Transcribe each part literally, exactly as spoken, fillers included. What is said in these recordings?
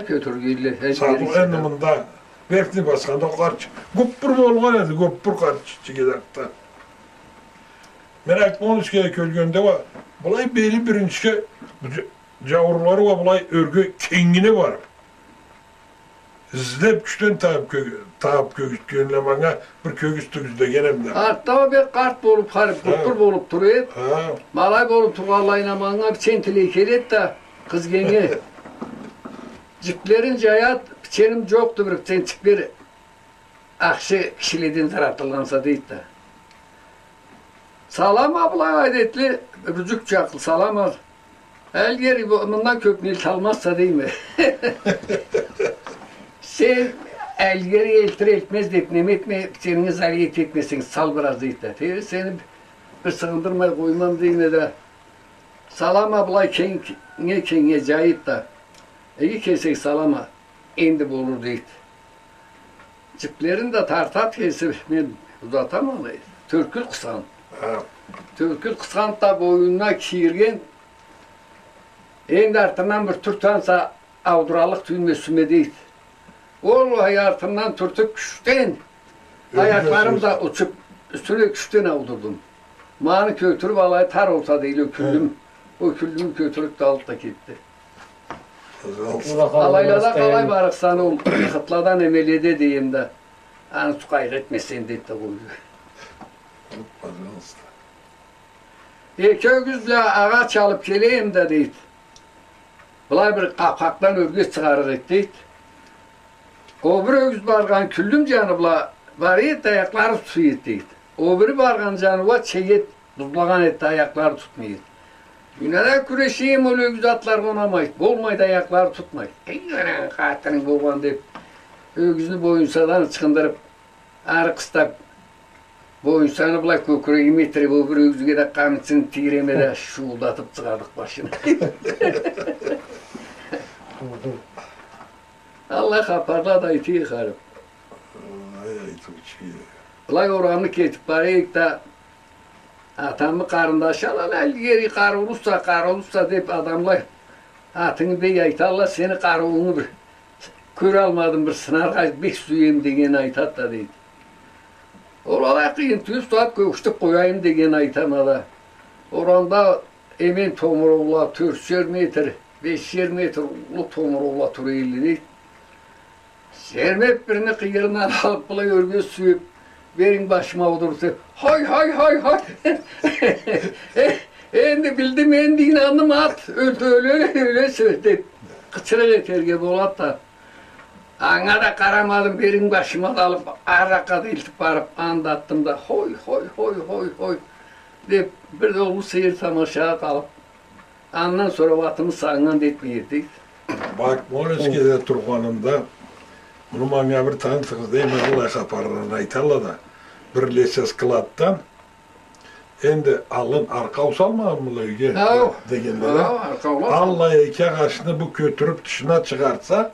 Кётюргенле, сатыу, энди мында, верхний басханда къарчы. Гуппур болгъан эди, гуппур къарчы, чигедакта. Мен Акмолинскийге кёлгенде уа, былай бери биринчиге, бу джа-, джауурлары уа былай ёрге кенгине барып. Излеп, кючден табып кё-, табып кёргюзтгенле манга, бир кёргюзтюгюз дегеним да. Артда уа бек къарт болуп, харип, гуппур болуп тура эди. Ха. Малай болуп тургъанлайына манга бичен тилей келеди да, къызгенге. Джиплерин джаяды, биченим джокъду, бир биченчик бир ахшы кишиледен джаратылгъанса, дейди да. Салама былай, адетли, рюкзак чакълы салама. Алгери бу-, мындан кёпню элталмазса, дейме. Сен алгери элтир-элтмез деп неме этме, биченинги залиет этмесенг, сал бир аз, дейди да. Тери сени бир сыгъындырмай къоймам, дейме да. Салама былай кенг-, кенге-кенге джайып да. Иги кесек салама. Энди болур, дейди. Джиплерин да тартады кеси, мен узатама алай. Тёрткюл къысхан. Ха. Тёрткюл къысхан да бойнуна кийирген. Энди артындан бир тюрт анса аудураллыкъ тюйюлме юсюме, дейди. Ол артындан тюртюп кючден аякъларым да учуп, юсюне кючден аудурдум. Маны кётюрюп алай тар болса, дейди, ол кюллюм. Ол кюллюмю кётюрюп да алып да кетди. Алайлада къалай барыкъсан ол хытладан, эмеледе, дейме да. Аны къайгъы этмесенг, дейди да, къойду. Эки ёгюз бла агъач алып келейим да, дейди. Былай бир къапхакъдан ёрге чыгъарыкъ эди, дейди. Ол бир ёгюз баргъан кюллюм джаны бла бара эди, аякълары тутуй эди, дейди. Ол бири баргъан джаны уа чегет бузлагъан эди, аякълары тутмай эди. Юйнеде кюрешейим, ол ёгюз атларгъа унамайды, болмайды, аякълары тутмайды. Эй, къаран, къатынынг болгъан, деп, ёгюзню боюнсадан ычхындырып, ары къыстап, боюнсаны былай кёкюрегиме тирип, ол бир ёгюзге да къамчыны тийреме да, шуулдатып чыгъардыкъ башына. Аллай хапарла да айтыйыкъ, харип. Ай, айтыучу. Былай орамны кетип бара эдик да, атамы къарындашы, ала, ала, алгери къарыулуса, къарыулуса деп адамла атынгы бек айталла, сени къарыуунгу бир кёралмадым, бир сынаргъа бек сюеме деген айтады да, дейди. Ол алай къыйын тюйюл, сагъат кёргюзтюп къояйым деген айтама да. Орамда эмен томуроула, тёртюшер метр, бешишер метр уллу томуроула тура эдиле, дейди. Сермеп бирини къыйырындан алып, былай ёрге сюеп, беринг башыма аудур деп, хой, хой, хой, хой. Э, энди билдим, энди ийнандым, ат, ёлтю, ёле, ёлесе, деп, къычырыкъ этерге болады да. Анга да къарамадым, беринг башыма да алып, ары жакъгъа да элтип барып, аны да атдым да, хой, хой, хой, хой, хой, деп, бир да уллу сейир тамашагъа къалып, андан сора атымы сагъыннган да этмей эдик. Бакмолинскийде тургъанымда, муну манга бир танытыгъыз дейме, аллай хапарланы айталла да, бир лесоскладдан, энди алгъын аркъау салмагъанмыла юйге дегенде да, аллай эки агъачны бу кётюрюп тышына чыгъарса,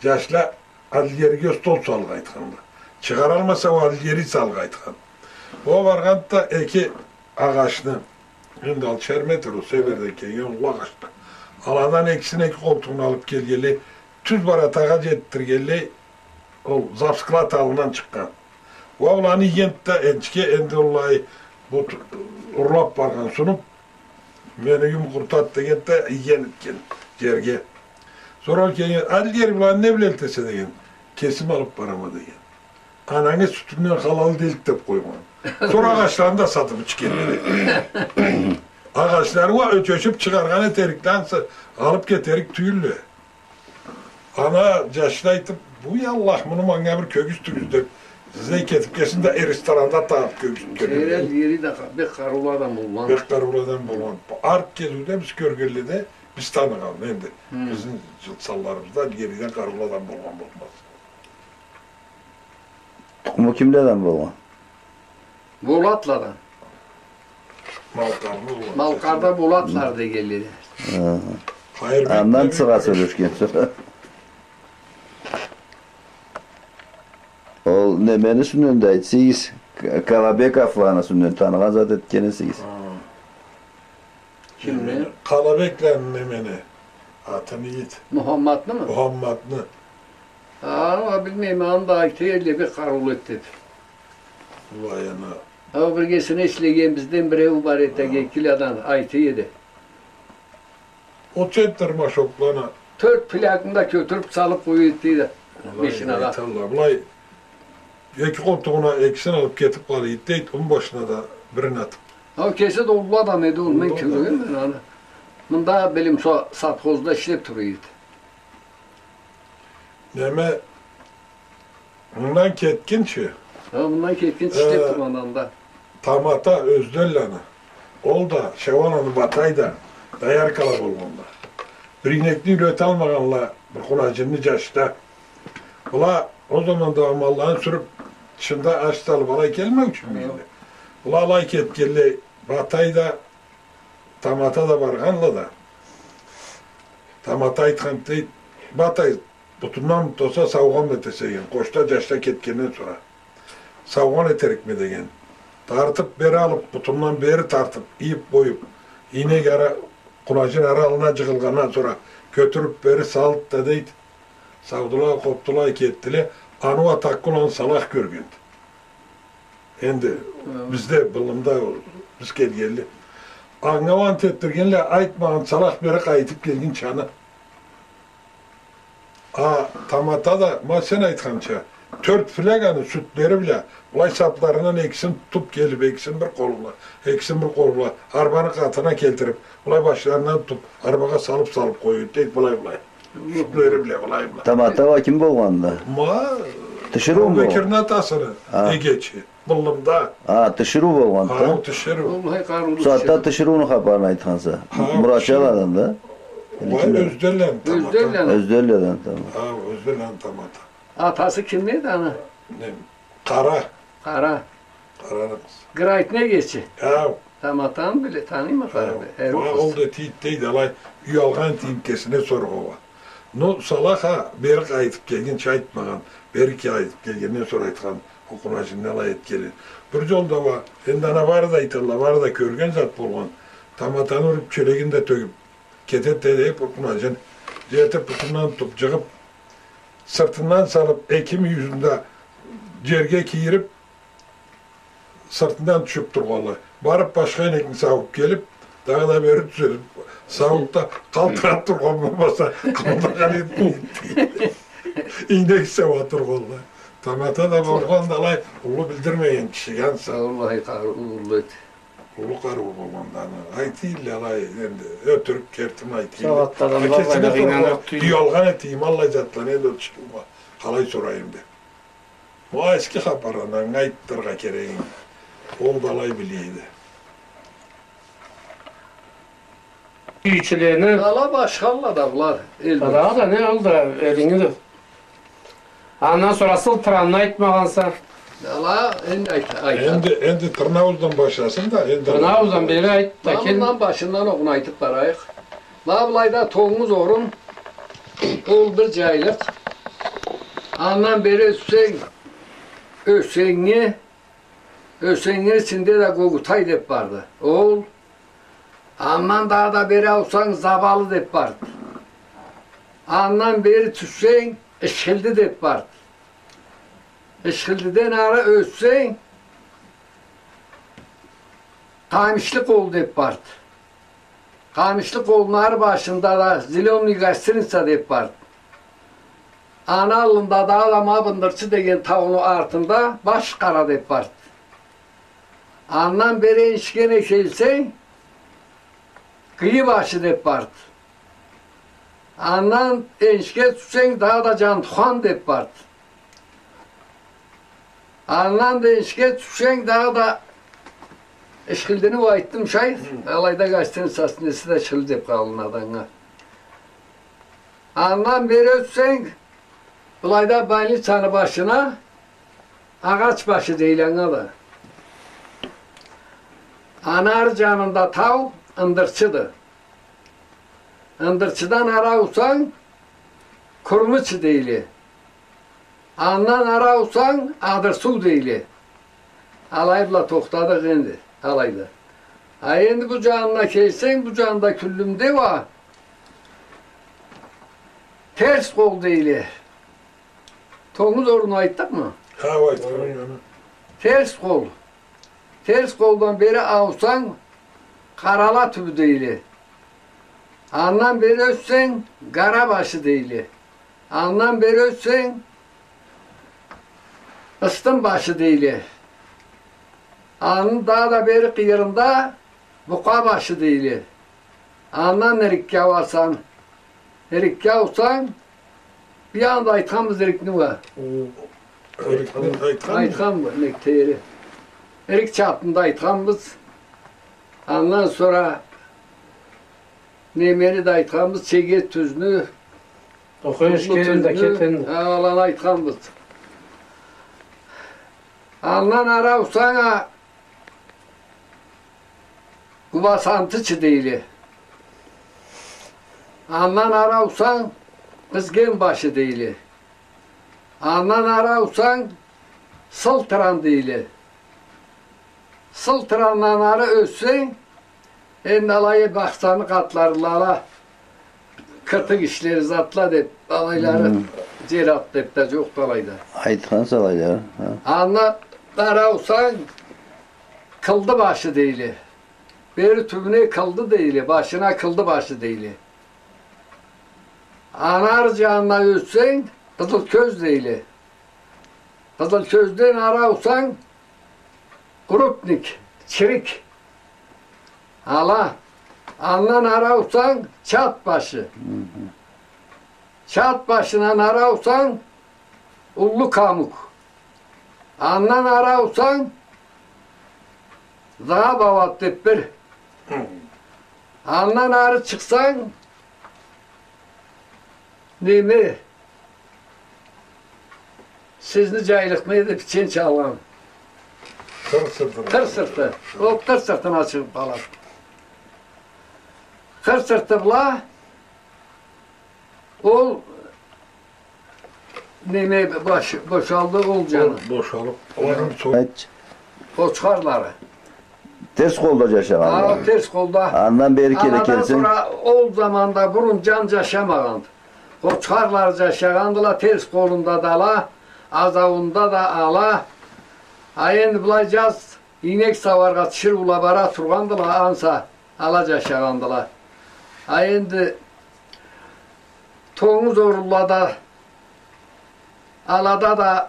жашла алгериге стол салгъа айтханла. Чыгъаралмаса, ол алгери салгъа айтхан. Ол баргъанды да эки агъачны, энди алтышар метр, ол северден келген уллу агъачла. Аладан экисин эки къолтугъуна алып келгенлей, тюз баратагъа жетдиргенлей, ол завсклад аллындан чыкъгъан. Уа, ол аны ийгенди да, энчиге, энди, уаллахи, бу урлап баргъан сунуп, мени юйюм къуртады дегенди да, ийген этген жерге. Сора ол келген, алгери, быланы не бла элтесе деген, кесим алып барама деген. Анангы сютюнден халал дейди деп къойгъан. Сора агъачланы да сатып ичгенле. Агъачланы уа ёчешип чыгъаргъан этерик да, ансы алып кетерик тюйюлле. Ана жашла айтып, уй Аллах, муну манга бир кёргюзтюгюз деп, излей кетип келсин да, э, ресторанда тагъып кёргюзтюгюз. Джерел ери да бек къарыулу адам болгъан. Бек къарыулу адам болгъан. Арт келиуде биз кёргенледе, биз таныгъан энди. Бизни санларыбызда Алгериден къарыулу адам болгъан болмаз. Тукъуму кимледен болгъан? Болатладан. Малкъарлы Болат. Малкъарда Болатлар дегенле. Хы. Андан сора сёлешген сора. Ол немени юсюнден да айтсагъыз, К-, Калабековланы юсюнден таныгъан зат этген эсегиз. Кимни? Калабекланы немени? Атын ийди. Мухаммаднымы? Мухаммадны. А, а, билмейме, аны да айта эдиле, бир къарыулу эди деп. Уа, ана. А, биргесине ишлеген бизден биреу бар эди, а, Гекиладан, айта эди. Ол чет тырмашокъланы. Тёрт флягны да кётюрюп салып къоя эди, дейди. Алай, машинагъа. Айталла, былай эки къолтугъуна экисин алып кетип къала эди, дейди, он башына да бирин атып. Ол кеси да уллу адам эди, ол мен кёргенме аны. Мында, билим, со-, совхозда ишлеп тура эди. Неме, мындан кетгинчи. Хы, мындан кетгинчи ишлеп тургъан анда. Тамата, Ёзденланы. Ол да, Шауананы Батай да, дояркала болгъанла. Бир ийнекни юйреталмагъанла, бир къунаджинни джашда. Была ол заманда амалларын сюрюп, тышында аш салып алай келмеучюмю энди? Была алай кетгенлей, Батай да, Тамата да баргъанла да. Тамата айтхан, дейди, Батай, бутундан бутаса саугъан этесе эген, къошда джашда кетгенден сора. Саугъан этерикме деген. Тартып бери алып, бутундан бери тартып, ийип къоюп, ийнек ара, къунаджин ара аллына джыгъылгъандан сора кётюрюп бери салды да, дейди. Саудула, къобдула, кетдиле. Аны уа Таккуланы Салах кёргенди. Энди бизде, былымда, биз келгенли. Анга ант этдиргенле, айтмагъан Салах бери къайтып келгинчи аны. А Тамата да, ма сен айтханча, тёрт фляганы сютлери бла, былай сапларындан экисин тутуп келип, экисин бир къолу бла, экисин бир къолу бла, арбаны къатына келтирип, былай башларындан тутуп, арбагъа салып-салып къоя эди, дейди, былай-былай. Сютлери бла, былай-былай. Тамата уа ким болгъанды? Ма, Тиширыуму? Абубекирни атасыны эгечи. Былымда. А, Тиширыу болгъанды да? Хау, Тиширыу. Ол хай къарыулу Тиширыу. Сагъатда Тиширыуну хапарын айтханса. Хау, Муратчаладан да? Уай, Ёзденланы Тамата. Ёзденланы. Ёзденланы Тамата. Хау, Ёзденланы Тамата. Атасы ким эди аны? Не? Къара. Къара. Къараны къызы. Грайтны эгечи. Хау. Таматаны биле, таныйма, хау, къарады. Уа, ол да тийди, дейди, алай уялгъан эди, кесине соргъан уа. Но Салах а бери къайтып келгинчи айтмагъан, бери къайтып келгенден сора айтхан, ол къунаджинни алай этгенин. Бир джолда уа, энди ана бары да айталла, бары да кёрген зат болгъан. Таматаны уруп, челегин да тёгюп, кетеди да, дейди, ол къунаджин. Джетип, бутундан тутуп, джыгъып, сыртындан салып, эки мюйюзюн да джерге кийирип, сыртындан тюшюп тургъанлай. Барып, башха ийнекни сауып келип, дагъыда бери тюзелип, саууда къалтырап тургъан болмаса, къалдыргъан эди. Ийнек сауа тургъанлай. Тамата да болгъанды алай, уллу билдирмеген кишиге ансы. Уаллахи, къарыу уллу эди. Уллу къарыу болгъанды аны. Айтыйла алай, энди, ётюрюк, кертими айтыйла. Сагъатда адамла да къыйналып тюйюл. Уялгъан эди, ималлай затланы энди ол тиширыугъа къалай сорайым деп. Ол эски хапар, анга айтдыргъа керегинг. Ол да алай биле эди. Юйчюлени. Ала башхалла да была, элбет. Дагъыда не, ол да элинги да. Андан сора сыл тыранны айтмагъанса. Ала, энди айт, айт. Энди, энди тырнаууздан башласын да, энди. Тырнаууздан бери айт да кел. Ма мындан башындан окъуна айтып барайыкъ. Ма былайда Тонгуз орун, ол бир джайлыкъ. Андан бери ётсенг, Ёсеннги, Ёсеннгини ичинде да Гогутай деп барды. Ол, андан дагъыда бери ауусанг, Забалы деп барды. Андан бери тюшсенг, Ишхилди деп барды. Ишхилдиден ары ётсенг, Къамишлы къол деп барды. Къамишлы къолну ары башында да Зелёный гостиница деп барды. Аны аллында да Алама Бындырчы деген тауну артында Баш Къара деп барды. Андан бери энишгене келсенг, Къыйы башы деп барды. Андан энишге тюшсенг, дагъыда Джантухан деп барды. Андан да энишге тюшсенг, дагъыда Ишхилдини айтдым, шай, алайда гостиницасыны неси да Ишхилди деп къалынады анга. Андан бери ётсенг, былайда больницаны башына Агъач башы дейле анга да. Аны ары джанында тау Ындырчыды. Ындырчыдан ары ауусанг, Курмучу дейле. Андан ары ауусанг, Адырсуу дейле. Алай бла тохтадыкъ энди, алайда. А энди бу джанына келсенг, бу джанында Кюллюмде уа, Терс къол дейле. Тонгуз орунну айтдыкъмы? Хау, айтдыкъ. Терс къол. Терс къолдан бери аусанг, Къарала тюбю дейле. Андан бери ётсенг, Гара башы дейле. Андан бери ётсенг, Ыстын башы дейле. Аны дагъыда бери къыйырында Букъа башы дейле. Андан эрикге ауасанг, эрикге аусанг, бир анда айтханбыз эрикни уа. О, эрикни айтханбыз. Айтханбыз, нек тейри. Эрик чатында айтханбыз. Андан сора немени да айтханбыз, Чегет тюзню, Тохуэш Тузлу тюзню, аланы айтханбыз. Андан ары аусанг а, Къубасантычы дейле. Андан ары аусанг, Къызген башы дейле. Андан ары аусанг, Сылтыран дейле. Сылтырандан ары ётсенг, энди алай бахчаны къатларында ала, кыртыкъ ишлери затла деп, алайлары, хы, джерат деп да джокъду алайда. Айтханса алайлары, хы. Андан ары аусанг, Къылды башы дейле. Бери тюбюне Къылды дейле, башына Къылды башы дейле. Аны ары джанына ётсенг, Къызыл кёз дейле. Къызыл кёзден ары аусанг, Крупник, Чирик. Ала. Андан ары аусанг, Чат башы. Хы-хы. Чат башындан ары аусанг, Уллу Къамукъ. Андан ары аусанг, Заа Бауат деп бир. Хы. Андан ары чыкъсанг, неме, сизни джайлыкъ неди, бичен чалгъан? Къыр сырты. Къыр сырты. Ол къыр сыртына чыгъып къалады. Къыр сырты бла ол неме баш-, бошалды ол джаны. Ол бошалып, оланы сой- Айтчы. Къочхарлары. Терс къолда джашагъанла. Хау, терс къолда. Андан бери келе келсенг. Андан сора ол заманда бурун джан джашамагъанды. Къочхарлары джашагъандыла, терс къолунда да ала, азауунда да ала. А энди былай джаз ийнек сауаргъа тиширыула бара тургъандыла, анса ала джашагъандыла. А энди тонгуз оруллада, алада да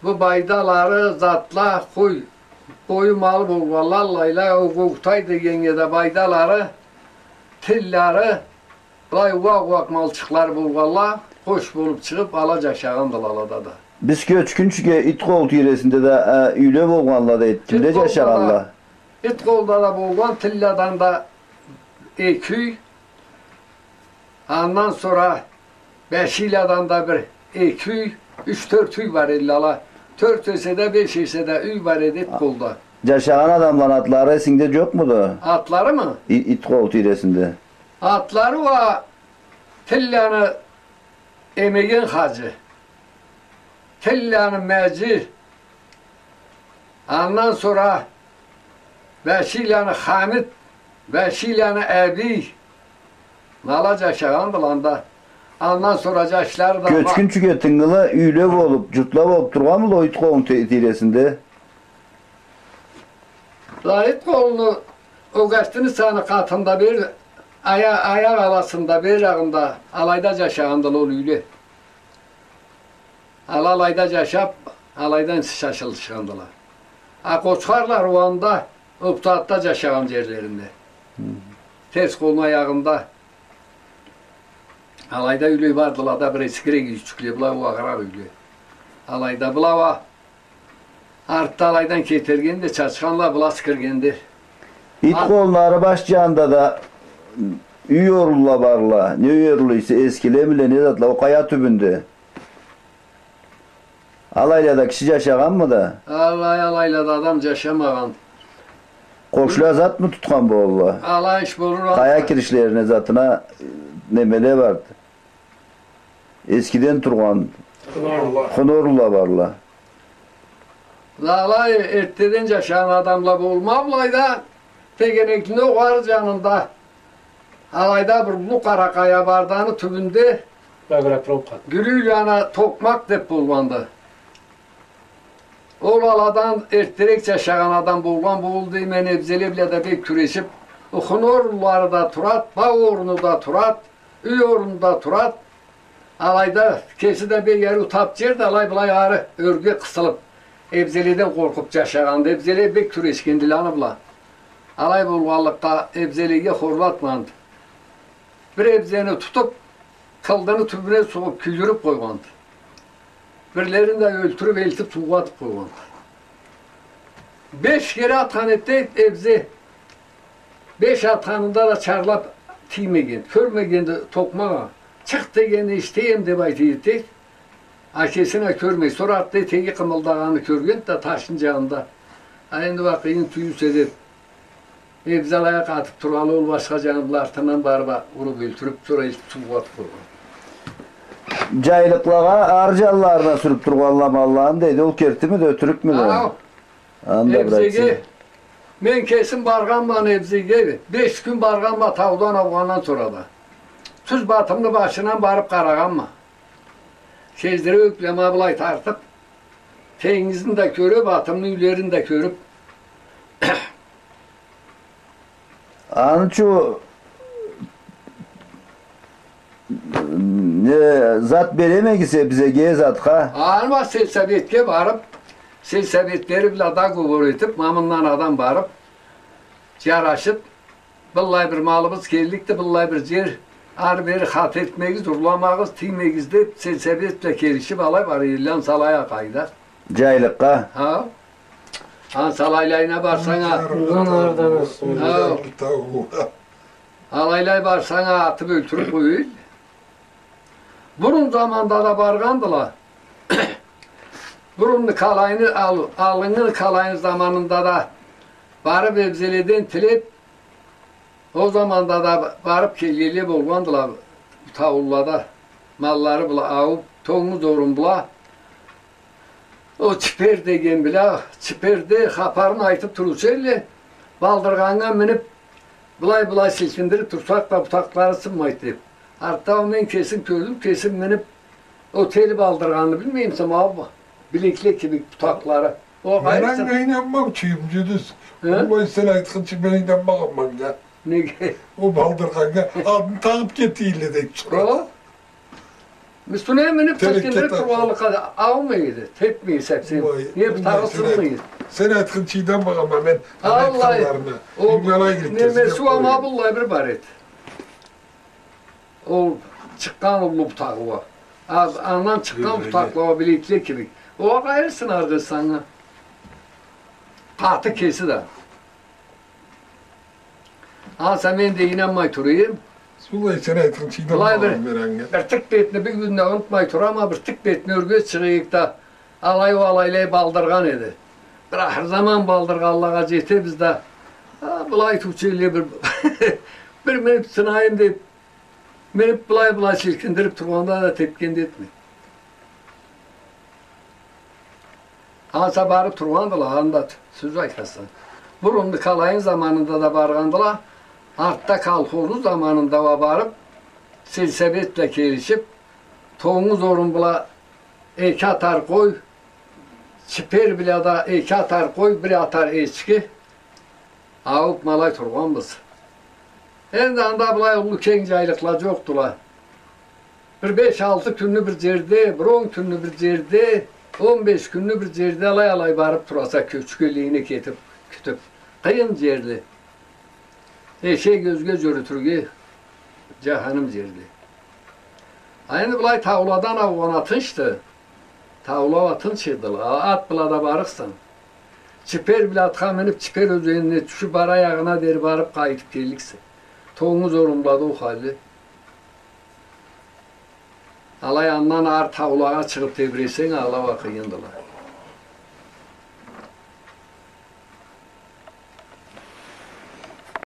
бу байдалары, затла, къой, къою малы болгъанла, аллайла, ол Къокъутай дегеннге да байдалары, тиллары, былай уакъ-уакъ малчыкълары болгъанла, къош болуп чыгъып, ала джашагъандыла алада да. Биз кёчгюнчюге Ит къол тийресинде да, э, юйле болгъанла да, кимле джашагъанла? Ит къолда да болгъан, тилладан да эки юй, андан сора Башиладан да бир эки юй, юч-тёрт юй бар эдиле ала. Тёрт эсе да, беш эсе да юй бар эди Ит къолда. Джашагъан адамланы атлары эсингде джокъмуду? Атларымы? И-, Ит къол тийресинде. Атлары уа Тилланы Эмеген хаджи, Тилланы Маджи, андан сора Башийланы Хамит, Башийланы Абий, ала джашагъандыла анда. Андан сора джашлары да ма- Кёчгюнчюге тынгылы юйле болуп, джуртла болуп тургъанмыды ол Ит къолну ти-, тийресинде? Ла Ит къолну ол гостиницаны къатында бир, ая-, аякъ аласында, бир джагъында, алайда джашагъандыла ол юйле. Ала алайда джашап, алайдан чачылышхандыла. А Къочхарлары уа анда, ол бусагъатда джашагъан джерлеринде. Хы. Терс къолну аягъында. Алайда юйле бардыла да, бир эскирек юйчюкле, была уагъыракъ юйле. Алайда была уа Артда алайдан кетерген да, чачханла, была сикирген да. Ит къолну ары баш джанында да юй орунла барла. Не юй орунла эсе, эскилемиле, не затла, ол къая тюбюнде. Алайлада киши джашагъанмыды? Алай, алайлада адам джашамагъан. Къошла затмы тутхан болурла? Алай иш болур. Къая киришлерине, затына, немеле барды. Эскиден тургъан хыны орунла барла. Алай эртдеден джашагъан адамла болма былайда, тегенекни огъары джанында, алайда бир уллу къара къая барды, аны тюбюнде Гюлюйланы Токъмакъ деб болгъанды. Ол аладан эртдерек джашагъан адам болгъан болур дейме, эбзеле бла да бек кюрешиб, ухуну орунлары да турад, бау орну да турад, юй орну да турад. Алайда кеси да бек ариу таб джерди, алай-былай ары ёрге къысылыб, эбзеледен къоркъуб джашагъанды. Эбзеле бек кюрешгенди аны бла. Алай болгъанлыкъгъа, эбзелеге хорлатмагъанды. Бир эбзени тутуб, къылдыны тюбюне сугъуб, кюйдюрюб къойгъанды. Бирлерин да ёлтюрюб, элтиб, суугъа атыб къойгъанды. Беш кере атхан эди эбзе. Беш атханында да чарлаб тиймегенди, кёрмегенди Токъмакъ а. Чыкъ дегенни эшитейим деб айта эди. А кесин а кёрмей, сора артда этеги къымылдагъанны кёргенди да ташны джанында. А энди уа къыйын тюйюлсе деб, эбзе алай а къатыб тургъанлай, ол башха джаны бла артындан барыб а уруб ёлтюрюб, сора элтиб суугъа атыб къойгъан. Джайлыкълагъа ары джанларына сюрюб тургъанла малланы дейди, ол кертими да, ётюрюкмю да? Ау. Анда, братцы. Эбзеге, мен кесим баргъанма Эбзеге, беш кюн баргъанма таудан аугъандан сора да. Тюз Батымны башындан барыб къарагъанма. Сездире ёклеме былай тартыб, тенгизни да кёрюб, Батымны юйлерин да кёрюб. Аны ючюн не зат беремегиз Эбзеге, затха? Аны уа сельсоветге барыб, сельсоветлери бла договор этиб, ма мындан адам барыб, джарашыб, быллай бир малыбыз келликди, быллай бир джер, ары-бери хат этмегиз, урламагъыз, тиймегиз деб, сельсовет бла келишиб, алай бара эдиле, ансы алай а къайда. Джайлыкъгъа? Хау. Ансы алайлайына барсанг а. Мындан ары да эмес. Хау. Алайлай барсанг а, атыб ёлтюрюб къоя эдиле. Бурун заманда да баргъандыла. Бурун Николайны, ал-, алгъыннгы Николайны заманында да барыб, эбзеледен тилеб, ол заманда да барыб келгенле болгъандыла, таулулада маллары бла аууб, тонгуз орун бла. Ол чипер деген бла, чиперде хапарын айтыб турурча эдиле, балдыргъаннга миниб, былай-былай силкиндириб турсакъ да, бутакълары сынмайды деб. Артда ол мен кесим кёрдюм, кесим миниб, ол тели балдыргъанны билмеймисе, ма ол билекле кибик бутакълары. Ол... Мен къайсы анга ийнанмам, чюйюмджю дюз. Хы? Уаллахи, сен айтхынчы, мен ийнанмагъанма анга. Неге? Ол балдыргъаннга адын тагъыб кетейинле деб тура. О? Юсюне миниб, силкиндириб тургъанлыкъгъа да аумай эди, тепмей эди сен. Уай, не бутагъы сынмай эди. Сен айтхынчы ийнанмагъанма мен аны айтханларына. Аллай, ол немеси уа ма быллай бир бар эди. Ол чыкъгъан уллу бутагъы уа. А, андан чыкъгъан бутакъла уа билекле кибик. Огъай, сынаргъа санга. Къаты кеси да. Ансы мен да ийнанмай тура эдим. Сулай, сен айтхынчы ийнанмагъанма мен анга. Былай бир, бир тик бетни бир кюн да унутмай турама, бир тик бетни ёрге чыгъайыкъ да, алай уа алайлай балдыргъан эди. Бир ахыр заман балдыргъанлагъа джетебиз да, а, былай айтыучу эдиле, бир, бир миниб сынайым деб, миниб былай-былай силкиндириб тургъанда да тепген да этмеди. Ансы барыб тургъандыла, анда сёз айтаса. Бурун Николайны заманында да баргъандыла, артда колхозну заманында уа барыб, сельсовет бла келишиб, тонгуз орун бла эки атар къой, чипер бла да эки атар къой, бир атар эчки, аууб ма алай тургъанбыз. Энди анда былай уллу кенг джайлыкъла джокъдула. Бир беш-алты кюнню бир джерде, бир он кюнню бир джерде, он беш кюнню бир джерде алай-алай барыб тураса, кёчгенлейине кетиб, кютюб. Къыйын джерди. Эшек ёзге джюрютюрге джаханым джерди. А энди былай тауладан аугъан а тынчды. Таула уа тынч эдиле. А, ат бла да барыкъса. Чипер бла атха миниб, Чипер ёзенине тюшюб, ары аягъына дери барыб, къайтыб келликсе. Тонгуз орун бла да ол халли. Алай андан ары таулагъа чыгъыб тебресенг, ала уа къыйындыла.